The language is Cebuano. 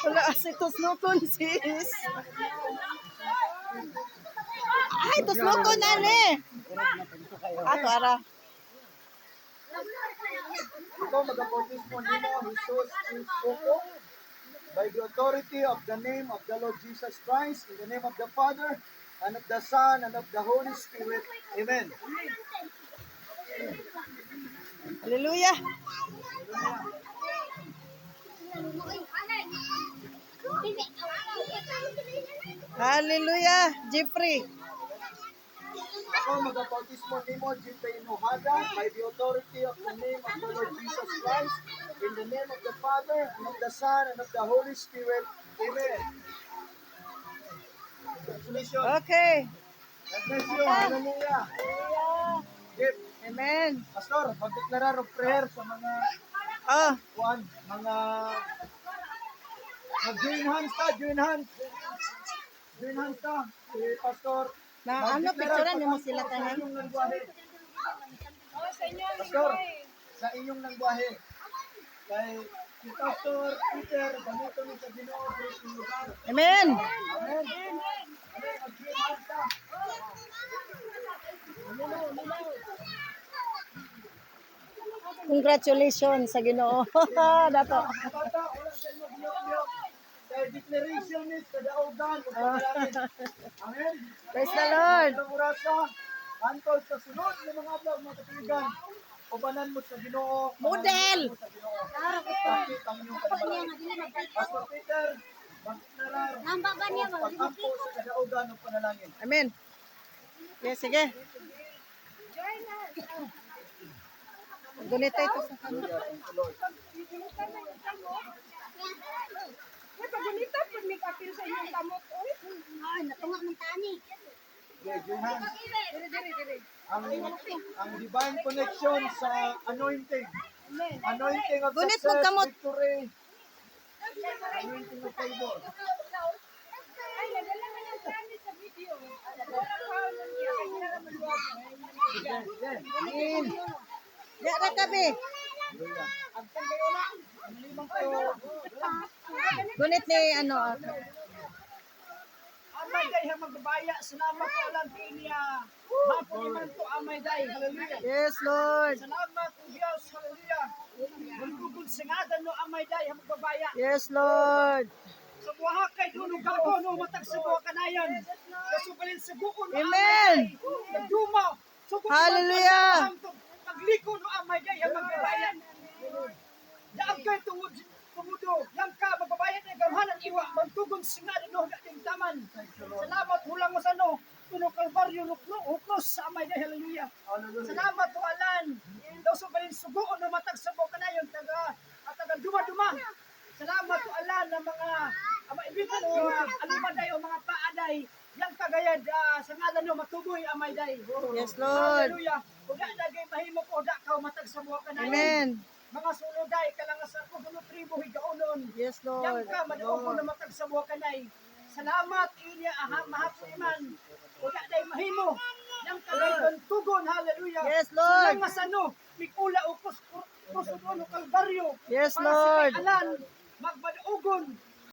Wala, si tuslokon, sis. Ay, tuslokon na ni. Ato, ara. Ikaw magabautismo nimo Jesus is Coco by the authority of the name of the Lord Jesus Christ, in the name of the Father, and of the Son, and of the Holy Spirit. Amen. Hallelujah. Hallelujah. Jeffrey. Ako magabautismo nimo Jeffrey Nohada by the authority of the name of the Lord Jesus Christ, in the name of the Father, and of the Son, and of the Holy Spirit. Amen. Congratulations. Okay. God bless you. Hallelujah. Jeff, Amen. Pastor, magdeklarar og prayer sa mga Oh, kuan, mga mag-join hands ta, join hands. Join hands ta, si Pastor. Na ano, Magdeklarar picturean nimo pag-ampo sila sa tanan? inyong lengguwahe. Pastor, sa inyong lengguwahe. Kay si Pastor Peter, gamito ni sa Ginoo sa inyong lugar. Amen. Amen. Amen. Mag-join hands ta. Congratulations sa Ginoo. Dato. Bata, wala sa inyo biyok-biyok. Kay declaration is sa daogan ug panalangin. Amen. Praise the Lord. Ang orasa, antol sa sunod ng mga adlaw, mga katuigan, ubanan mo sa Ginoo. Model! Mo sa Ginoo. Sakit ang inyong kababayan. Pastor Peter, magdeklarar og pag-ampo sa kadaugan ug panalangin. Amen. Yes, sige. Gunita ito sa Hallelujah. Thank you, Lord. Uy, pagunita pud mig apil sa inyong kamot oy. Ay, natunga man tani. Okay, join hands. Diri diri diri. Ang divine connection sa anointing. Anointing of Gunit mo success, kamot. victory. Anointing of favor. Ay, nadala man ang tani sa video. Wala pa niya kay nara man. Amen. Ya ra kabi. Gunit ni ano. Ato. Amay day ha magbabaya, salamat ko lang niya. Hapon ni man to amay day, hallelujah. Yes, Lord. Salamat o Diyos, hallelujah. Magtugod singadan no amay day ha magbabaya. Yes, Lord. Sa buha kay duno kalbo no matag sa buha kanayon. Kasubalin sa buo no Amen. amay day. Nagduma. Sugod Hallelujah. Pagliko no amay day ha magbabaya. Daag kay tungod tumudo, yang ka magbabayad ng gamhanan iwa, magtugon singadan no ding taman. Salamat hulang mo sa no, tuno kalbaryo no krus sa amay day, hallelujah. Salamat to Alan. Daw sa balin sugoon na matag sa buo kanayon taga at taga duma-duma. Salamat to Alan na mga maibigan o mga alimaday o mga paaday yang kagayad sa ngalan no matuboy amay day. Yes, Lord. Hallelujah. Uda dagay mahimo ko uda ka matag sa buo kanayon. Amen. Mga suloday kalang sa kuno tribo higaonon. Yes, Yang Lord. ka madaogon na matag sa buwa kanay. Salamat inya aha mahapon iman. Uda day mahimo. Yang ka gayud tugon, hallelujah. Yes, Lord. Silang masano mikula o kus kusod ono kalbaryo. Yes, Para sa Lord. kay Alan magbadaogon.